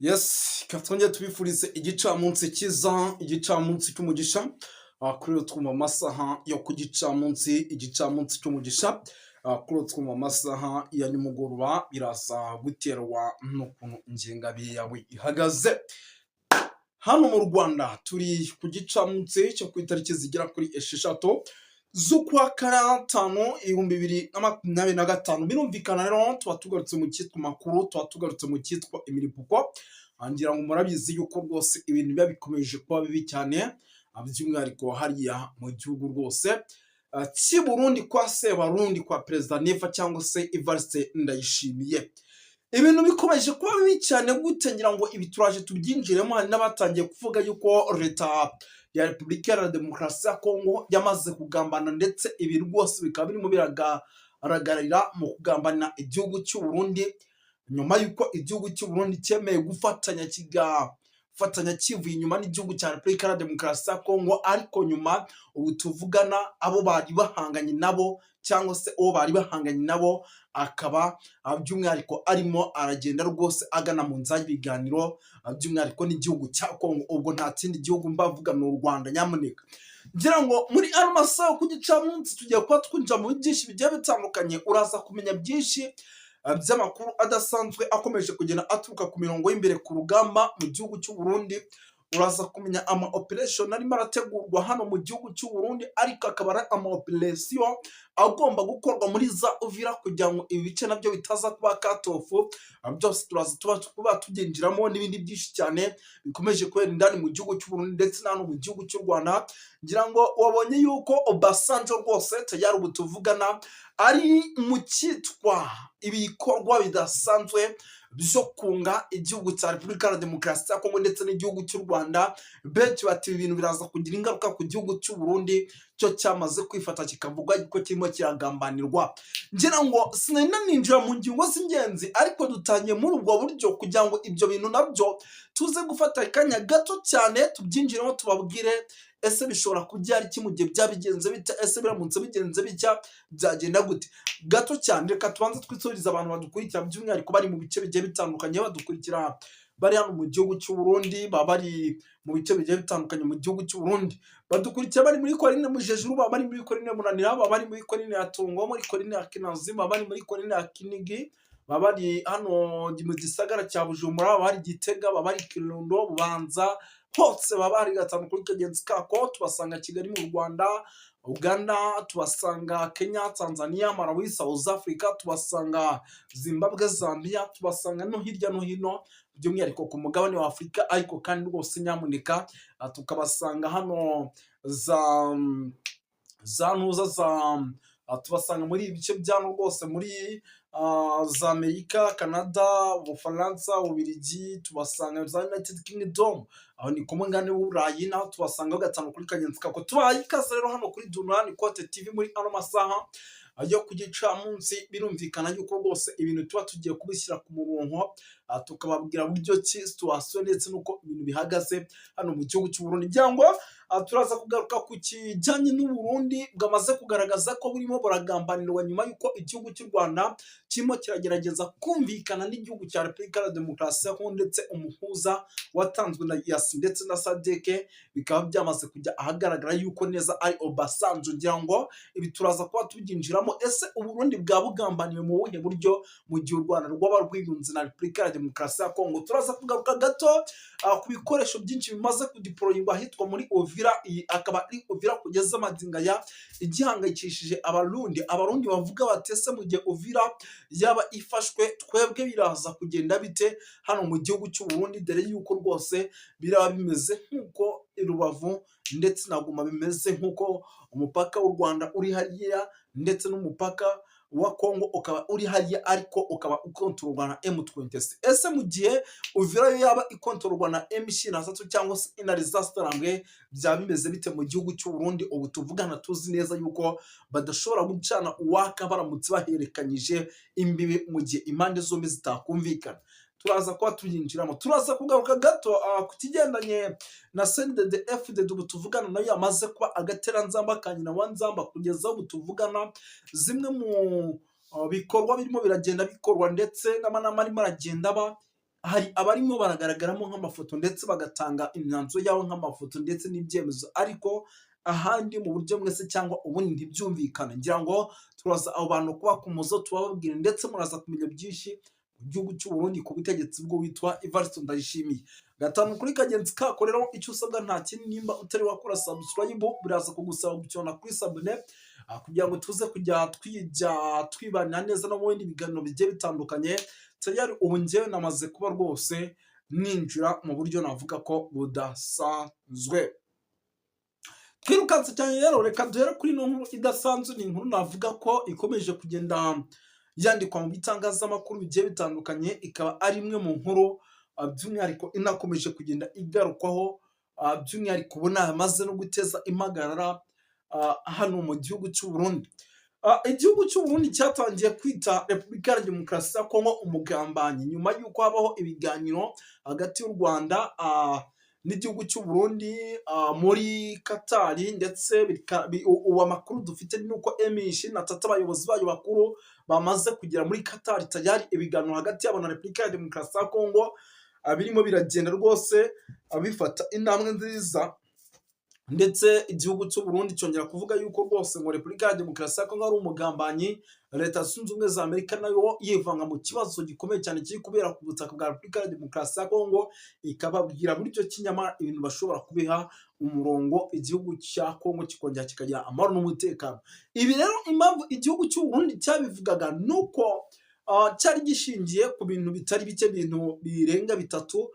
Yes, reka twongere tubifurize igicamunsi cyiza, igicamunsi cy'umugisha. Kuri twumva amasaha yo ku gicamunsi, igicamunsi cy'umugisha. Kuri twumva amasaha ya nimugoroba, biraza guterwa n'ukuntu ingengabihe yawe ihagaze. Hano mu Rwanda turi ku gicamunsi cyo ku itariki zigera kuri 6 z'ukwa gatanu 2025. Birumvikana rero tuba tugarutse mu cyitwa amakuru, tuba tugarutse mu cyitwa imiripuko. Ngira ngo murabizi yuko rwose ibintu biba bikomeje kuba bibi cyane, by'umwihariko hariya mu gihugu rwose cy'i Burundi kwa Sebarundi, kwa Perezida Neva cyangwa se Evariste Ndayishimiye. Ibintu bikomeje kuba bibi cyane gute? Ngira ngo ibi turaje tubyinjiremo. Hari n'abatangiye kuvuga yuko leta ya Repubulika Iharanira Demokarasi ya Kongo yamaze kugambana, ndetse ibi rwose bikaba birimo biragaragarira mu kugambanira igihugu cy'u Burundi, nyuma y'uko igihugu cy'u Burundi cyemeye gufatanya, kigafatanya kivuye inyuma n'igihugu cya Repubulika Iharanira Demokarasi ya Kongo. Ariko nyuma ubu tuvugana, abo bari bahanganye nabo cyangwa se uwo bari bahanganye nabo akaba by'umwihariko arimo aragenda rwose agana mu nzira y'ibiganiro, by'umwihariko n'igihugu cya Kongo. Ubwo nta kindi gihugu mbavuga, ni u Rwanda nyamuneka. Ngira ngo muri ano masaha ku gicamunsi tugiye kuba twinjira mu byinshi bigiye bitandukanye. Uraza kumenya byinshi by'amakuru adasanzwe akomeje kugenda aturuka ku mirongo y'imbere ku rugamba mu gihugu cy'u Burundi. Uraza kumenya ama operation arimo arategurwa hano mu gihugu cy'u Burundi, ariko akaba ari ama operation agomba gukorwa muri za Uvira kugira ngo ibi bice nabyo bitaza kuba cut off. Byose turaza tuba kuba tubyinjiramo n'ibindi byinshi cyane bikomeje kubera indani mu gihugu cy'u Burundi ndetse na hano mu gihugu cy'u Rwanda. Ngira ngo wabonye yuko Obasanjo rwose tayari ubu tuvugana ari mu cyitwa ibikorwa bidasanzwe byo kunga igihugu cya Repubulika ya Demokarasi ya Kongo ndetse n'igihugu cy'u Rwanda. Benshi bati ibi bintu biraza kugira ingaruka ku gihugu cy'u Burundi, cyo cyamaze kwifata kikavuga ko kirimo kiragambanirwa. Ngira ngo sinari naninjira mu ngingo z'ingenzi, ariko dutangiye muri ubwo buryo kugira ngo ibyo bintu nabyo tuze gufata akanya gato cyane tubyinjiremo, tubabwire: ese bishobora kubyara iki mu gihe byabigenze bite? Ese biramutse bigenze bitya byagenda gute? Gato cyane reka tubanze twisurize abantu badukurikira, by'umwihariko bari mu bice bigiye bitandukanye, badukurikira bari hano mu gihugu cy'u Burundi, baba bari mu bice bigiye bitandukanye mu gihugu cy'u Burundi, badukurikira bari muri Korine Mujejuru, baba bari muri Korine Munanira, baba bari muri Korine ya Tungo, muri Korine ya Kinazi, baba bari muri Korine ya Kinigi, baba bari hano mu gisagara cya Bujumbura, baba bari Gitega, baba bari Kirundo, Bubanza, hose baba bari gatanu kuri kagenzi kako. Tubasanga Kigali mu Rwanda, Uganda, tubasanga Kenya, Tanzania, Malawi, South Africa, tubasanga Zimbabwe, Zambia, tubasanga no hirya no hino, by'umwihariko ku mugabane wa Afurika. Ariko kandi rwose nyamuneka tukabasanga hano za ntuza za tubasanga muri ibi bice bya hano rwose muri za Amerika, Canada, Ubufaransa, Ububiligi, tubasanga za United Kingdom, aho ni ku mugabane w'Uburayi, naho tubasangaho gatanu kuri kagenzi kako. Tubahaye ikaze rero hano kuri Dunani Kote TV muri ano masaha yo ku gicamunsi. Birumvikana yuko rwose ibintu tuba tugiye kubishyira ku murongo, tukababwira buryo ki situation ndetse n'uko ibintu bihagaze hano mu gihugu cy'u Burundi. Ngira ngo turaza kugaruka ku kijyanye n'u Burundi bwamaze kugaragaza ko burimo buragambanirwa, nyuma y'uko igihugu cy'u Rwanda kirimo kiragerageza kumvikana n'igihugu cya Repubulika ya Demokarasi ya Kongo, ndetse umuhuza watanzwe na EAC ndetse na SADC bikaba byamaze kujya ahagaragara yuko neza ari Obasanjo. Ngira ngo ibi turaza kuba tubyinjiramo. Ese Uburundi bwaba bugambaniwe mu buhe buryo mu gihe u Rwanda rwaba rwiyunze na Repubulika ya Demokarasi ya Kongo? Turaza kugaruka gato ku bikoresho byinshi bimaze kudeployingwa ahitwa muri Uvira. Iyi akaba ari Uvira kugeza amagingo aya igihangayikishije Abarundi. Abarundi bavuga bati: ese mu gihe Uvira yaba ifashwe, twebwe biraza kugenda bite hano mu gihugu cy'u Burundi? Dore yuko rwose biraba bimeze nk'uko i Rubavu ndetse na Goma bimeze, nk'uko umupaka w'u Rwanda uri hariya ndetse n'umupaka wa Kongo ukaba uri hariya, ariko ukaba ukontororwa na M23. Ese mu gihe Uvira yo yaba ikontororwa na M23 cyangwa se Intare za byaba bimeze bite mu gihugu cy'u Burundi? Ubu tuvugana tuzi neza yuko badashobora gucana uwaka baramutse bahererekanyije imbibi mu gihe impande zombi zitakumvikana. Turaza kuba tubyinjiramo. Turaza kugaruka gato ku kigendanye na CNDD FDD, ubu tuvugana nayo yamaze kuba agateranzamba ka nyina wa nzamba. Kugeza ubu tuvugana, zimwe mu bikorwa birimo biragenda bikorwa ndetse n'amanama arimo aragenda aba. Hari abarimo baragaragaramo nk'amafoto ndetse bagatanga imyanzuro yabo nk'amafoto ndetse n'ibyemezo, ariko ahandi mu buryo bumwe se cyangwa ubundi ntibyumvikane. Ngira ngo turaza abo bantu kuba ku muzo tubababwira, ndetse muraza kumenya byinshi mu gihugu cy'u Burundi ku butegetsi bw'uwitwa Evariste Ndayishimiye. Gatanu kuri kagenzi kako rero, icyo usabwa nta kindi, nimba utari wakora subscribe, biraza kugusaba gucyona kuri s'abonner kugira ngo tuze kujya twijya twibanira neza no mu bindi biganiro bigiye bitandukanye. Tayari ubu njyewe namaze kuba rwose ninjira mu buryo navuga ko budasanzwe. Twirukanse cyane rero, reka duhere kuri ino nkuru idasanzwe. Ni inkuru navuga ko ikomeje kugenda yandikwa mu bitangazamakuru bigiye bitandukanye, ikaba ari imwe mu nkuru by'umwihariko inakomeje kugenda igarukwaho, by'umwihariko ubona yamaze no guteza impagarara hano mu gihugu cy'u Burundi. Igihugu cy'u Burundi cyatangiye kwita Repubulika ya Demokarasi ya Kongo umugambanyi nyuma y'uko habaho ibiganiro hagati y'u Rwanda n'igihugu cy'u Burundi muri Katari, ndetse ubu amakuru dufite ni uko M23, abayobozi bayo bakuru bamaze kugera muri Katari. Tayari ibiganiro hagati yabo na Repubulika ya Demokarasi ya Kongo birimo biragenda rwose bifata intambwe nziza, ndetse igihugu cy'u Burundi cyongera kuvuga yuko rwose ngo Repubulika ya Demokarasi ya Kongo ari umugambanyi. Leta Zunze Ubumwe za Amerika nayo yivanga mu kibazo gikomeye cyane kiri kubera ku butaka bwa Repubulika ya Demokarasi ya Kongo, ikababwira buryo ki nyamara ibintu bashobora kubiha umurongo, igihugu cya Kongo kikongera kikagira amahoro n'umutekano. Ibi rero, impamvu igihugu cy'u Burundi cyabivugaga ni uko cyari gishingiye ku bintu bitari bike, ibintu birenga bitatu.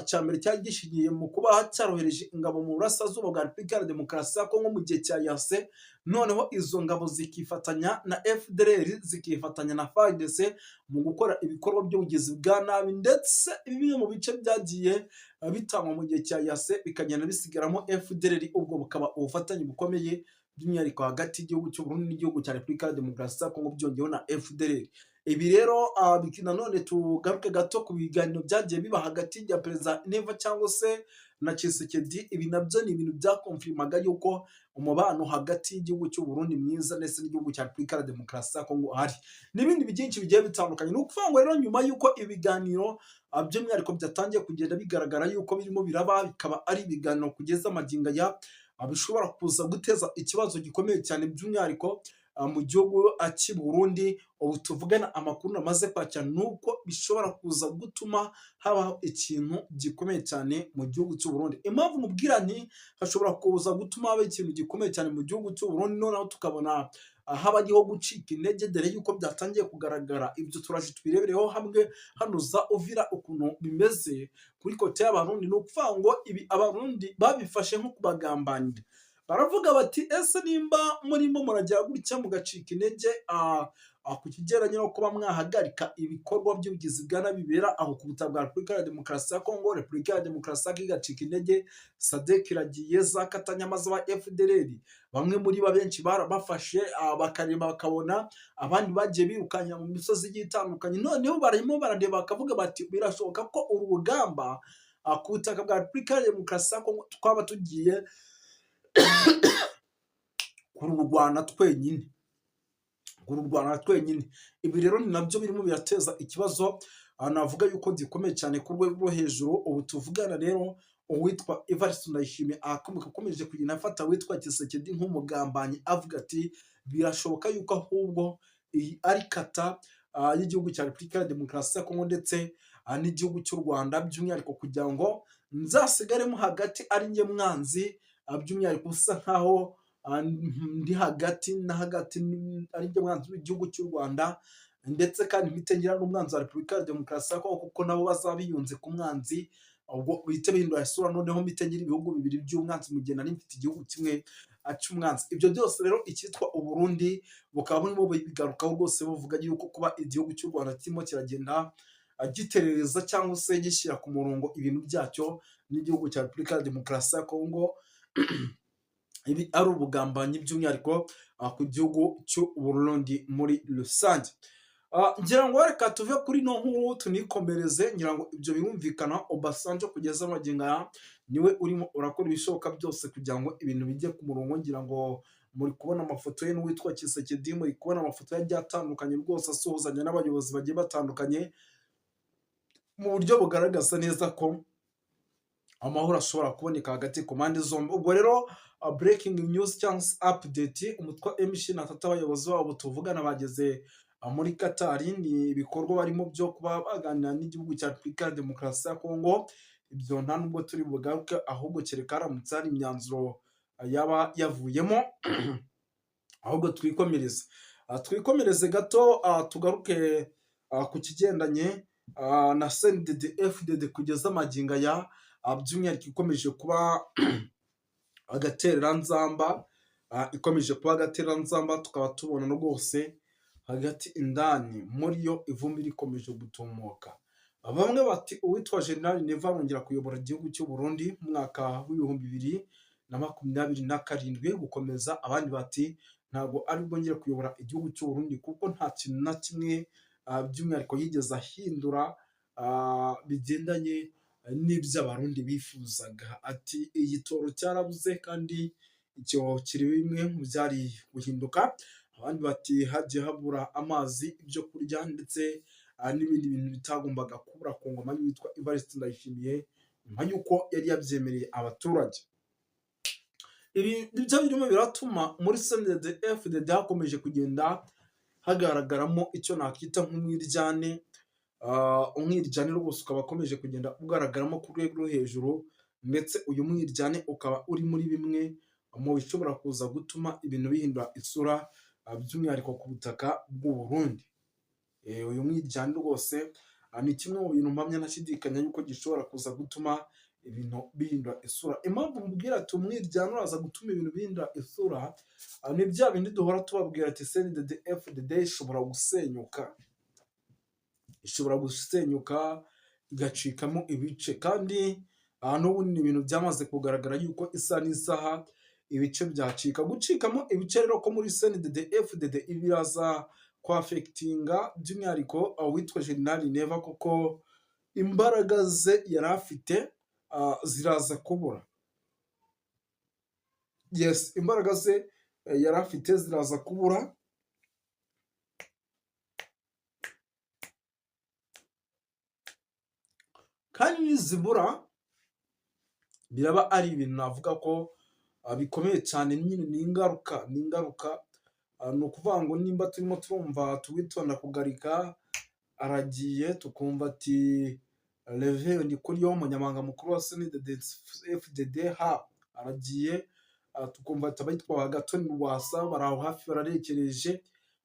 Icya mbere cyari gishingiye mu kuba cyarohereje ingabo mu burasirazuba bwa Repubulika ya Demokarasi ya Kongo mu gihe cya EAC, noneho izo ngabo zikifatanya na FDLR, zikifatanya na FARDC mu gukora ibikorwa by'ubugizi bwa nabi, ndetse bimwe mu bice byagiye bitangwa mu gihe cya EAC bikagenda bisigaramo FDLR. Ubwo bukaba ubufatanye bukomeye by'umwihariko hagati y'igihugu cy'u Burundi n'igihugu cya Repubulika ya Demokarasi ya Kongo, byongeyeho na FDLR. Ibi rero nanone tugaruke gato ku biganiro byagiye biba hagati ya Perezida Neva cyangwa se na Tshisekedi. Ibi nabyo ni ibintu byakonfirmaga yuko umubano hagati y'igihugu cy'u Burundi mwiza ndetse n'igihugu cya Repubulika ya Demokarasi ya Kongo uhari, n'ibindi byinshi bigiye bitandukanye. Ni ukuvuga ngo rero nyuma y'uko ibiganiro by'umwihariko byatangiye kugenda bigaragara yuko birimo biraba, bikaba ari ibiganiro kugeza amagingo aya bishobora kuza guteza ikibazo gikomeye cyane by'umwihariko mu gihugu cy'i Burundi. Ubu tuvugana, amakuru namaze kwakira ni uko bishobora kuza gutuma habaho ikintu gikomeye cyane mu gihugu cy'u Burundi. Impamvu mubwira nti hashobora kuza gutuma habaho ikintu gikomeye cyane mu gihugu cy'u Burundi, noneho tukabona habaho gucika intege, dore yuko byatangiye kugaragara. Ibyo turaje tubirebereho hamwe hano za Uvira ukuntu bimeze kuri côté y'Abarundi. Ni ukuvuga ngo ibi Abarundi babifashe nko kubagambanira, baravuga bati: "Ese nimba murimo murajya gutya mugacika intege ku kigeranye no kuba mwahagarika ibikorwa by'ubugizi bwa nabi bibera aho ku butaka bwa Repubulika ya Demokarasi ya Kongo, Repubulika ya Demokarasi ya Kongo igacika intege, SADC iragiye, za katanyama z'aba FDLR bamwe muri bo benshi barabafashe, bakareba bakabona abandi bagiye birukanya mu misozi igiye itandukanye, noneho barimo barareba bakavuga bati birashoboka ko uru rugamba ku butaka bwa Repubulika ya Demokarasi ya Kongo twaba tugiye kururwana twenyine, kururwana twenyine." Ibi rero ni nabyo birimo birateza ikibazo navuga yuko gikomeye cyane ku rwego rwo hejuru. Ubu tuvugana rero, uwitwa Evariste Ndayishimiye akomeje kugenda afata witwa Tshisekedi nk'umugambanyi, avuga ati birashoboka yuko ahubwo iyi ari kata y'igihugu cya Repubulika ya Demokarasi ya Kongo ndetse n'igihugu cy'u Rwanda by'umwihariko, kugira ngo nzasigaremo hagati ari njye mwanzi, by'umwihariko usa nkaho ndi hagati na hagati, ari njye mwanzi w'igihugu cy'u Rwanda, ndetse kandi mpite ngira n'umwanzi wa Repubulika ya Demokarasi ya Kongo, kuko nabo bazaba biyunze ku mwanzi. Ubwo bihite bihindura isura, noneho mpite ngira ibihugu bibiri by'umwanzi mu gihe nari mfite igihugu kimwe cy'umwanzi. Ibyo byose rero icyitwa Uburundi bukaba burimo bigarukaho rwose, buvuga yuko kuba igihugu cy'u Rwanda kirimo kiragenda giterereza cyangwa se gishyira ku murongo ibintu byacyo n'igihugu cya Repubulika ya Demokarasi ya Kongo, ibi ari ubugambanyi by'umwihariko ku gihugu cy'u Burundi muri rusange. Ngira ngo reka tuve kuri ino nkuru tunikomereze. Ngira ngo ibyo birumvikana. Obasanjo kugeza magingo aya niwe urimo urakora ibishoboka byose kugira ngo ibintu bijye ku murongo. Ngira ngo muri kubona amafoto ye n'uwitwa Tshisekedi, muri kubona amafoto ye agiye atandukanye rwose asuhuzanya n'abayobozi bagiye batandukanye. mu buryo bugaragaza neza ko amahoro ashobora kuboneka hagati ku mpande zombi. Ubwo rero breaking news cyangwa se update, umutwe wa M23, abayobozi wabo tuvugana bageze muri Qatar. Ni ibikorwa barimo byo kuba baganira n'igihugu cya Repubulika ya Demokarasi ya Kongo. Ibyo nta nubwo turi bugaruke, ahubwo kereka haramutse hari imyanzuro yaba yavuyemo. Ahubwo twikomereze, twikomereze gato, tugaruke ku kigendanye na CNDD FDD. Kugeza amagingo aya, by'umwihariko ikomeje kuba agatereranzamba, ikomeje kuba agatereranzamba. Tukaba tubona rwose hagati indani muri yo ivumbi rikomeje gutumuka. Bamwe bati uwitwa General Neva arongera kuyobora igihugu cy'u Burundi mu mwaka w'2027 gukomeza, abandi bati ntabwo ari bwongere kuyobora igihugu cy'u Burundi kuko nta kintu na kimwe by'umwihariko yigeze ahindura bigendanye n'ibyo Abarundi bifuzaga. Ati igitoro cyarabuze kandi icyo kiri bimwe mu byari guhinduka. Abandi bati hagiye habura amazi, ibyo kurya ndetse n'ibindi bintu bitagombaga kubura ku ngoma y'uwitwa Evariste Ndayishimiye, nyuma y'uko yari yabyemereye abaturage. Ibi nibyo birimo biratuma muri CNDD FDD hakomeje kugenda hagaragaramo icyo nakita nk'umwiryane. Umwiryane rwose ukaba ukomeje kugenda ugaragaramo ku rwego rwo hejuru, ndetse uyu mwiryane ukaba uri muri bimwe mu bishobora kuza gutuma ibintu bihindura isura, by'umwihariko ku butaka bw'u Burundi. Uyu mwiryane rwose ni kimwe mu bintu mpamya ntashidikanya yuko gishobora kuza gutuma ibintu bihindura isura. Impamvu mubwira ati umwiryane uraza gutuma ibintu bihindura isura, ni bya bindi duhora tubabwira ati CNDD FDD ishobora gusenyuka, ishobora gusenyuka igacikamo ibice. Kandi n'ubundi ni ibintu byamaze kugaragara yuko isaha n'isaha ibice byacika. Gucikamo ibice rero ko muri CNDD FDD, ibi biraza kwaffectinga by'umwihariko uwitwa General Neva, kuko imbaraga ze yari afite ziraza kubura. Yes, imbaraga ze yari afite ziraza kubura. Kandi nizibura biraba ari ibintu navuga ko bikomeye cyane nyine. Ni ingaruka, ni ingaruka. Ni ukuvuga ngo nimba turimo turumva tuwitonda kugarika aragiye, tukumva ati Reverien Ndikuriyo, umunyamabanga mukuru wa CNDD FDD ha aragiye, tukumva ati abitwa Gatoni Rwasa bari aho hafi bararekereje,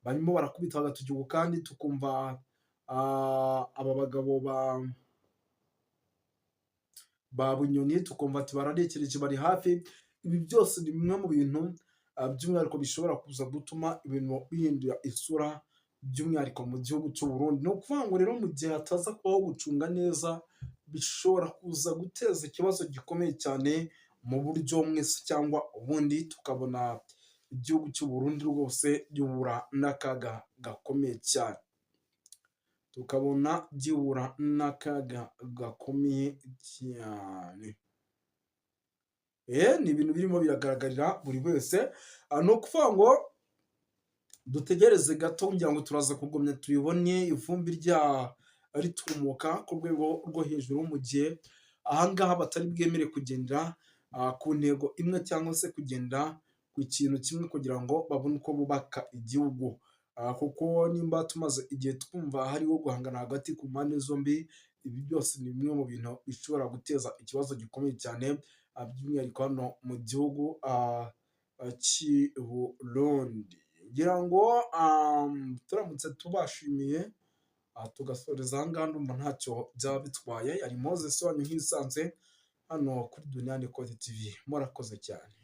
barimo barakubita agatoki, kandi tukumva aba bagabo ba Bunyoni, tukumva ati bararekereje bari hafi. Ibi byose ni bimwe mu bintu by'umwihariko bishobora kuza gutuma ibintu bihindura isura, by'umwihariko mu gihugu cy'u Burundi. Ni ukuvuga ngo rero mu gihe hataza kubaho gucunga neza, bishobora kuza guteza ikibazo gikomeye cyane mu buryo bumwe se cyangwa ubundi, tukabona igihugu cy'u Burundi rwose gihura n'akaga gakomeye cyane, tukabona gihura n'akaga gakomeye cyane. Ni ibintu birimo biragaragarira buri wese. Ni ukuvuga ngo dutegereze gato kugira ngo turaza kugumya tubibone ivumbi rya ritumuka ku rwego rwo hejuru, mu gihe ahangaha batari bwemere kugendera ku ntego imwe cyangwa se kugenda ku kintu kimwe kugira ngo babone uko bubaka igihugu. Kuko nimba tumaze igihe twumva hariho guhangana hagati ku mpande zombi, ibi byose ni bimwe mu bintu bishobora guteza ikibazo gikomeye cyane, by'umwihariko hano mu gihugu cy'i Burundi. Ngira ngo turamutse tubashimiye tugasoreza aha ngaha, ndumva ntacyo byaba bitwaye. Yari Moses wanyu nk'ibisanzwe hano kuri Duniani Kote TV. Murakoze cyane.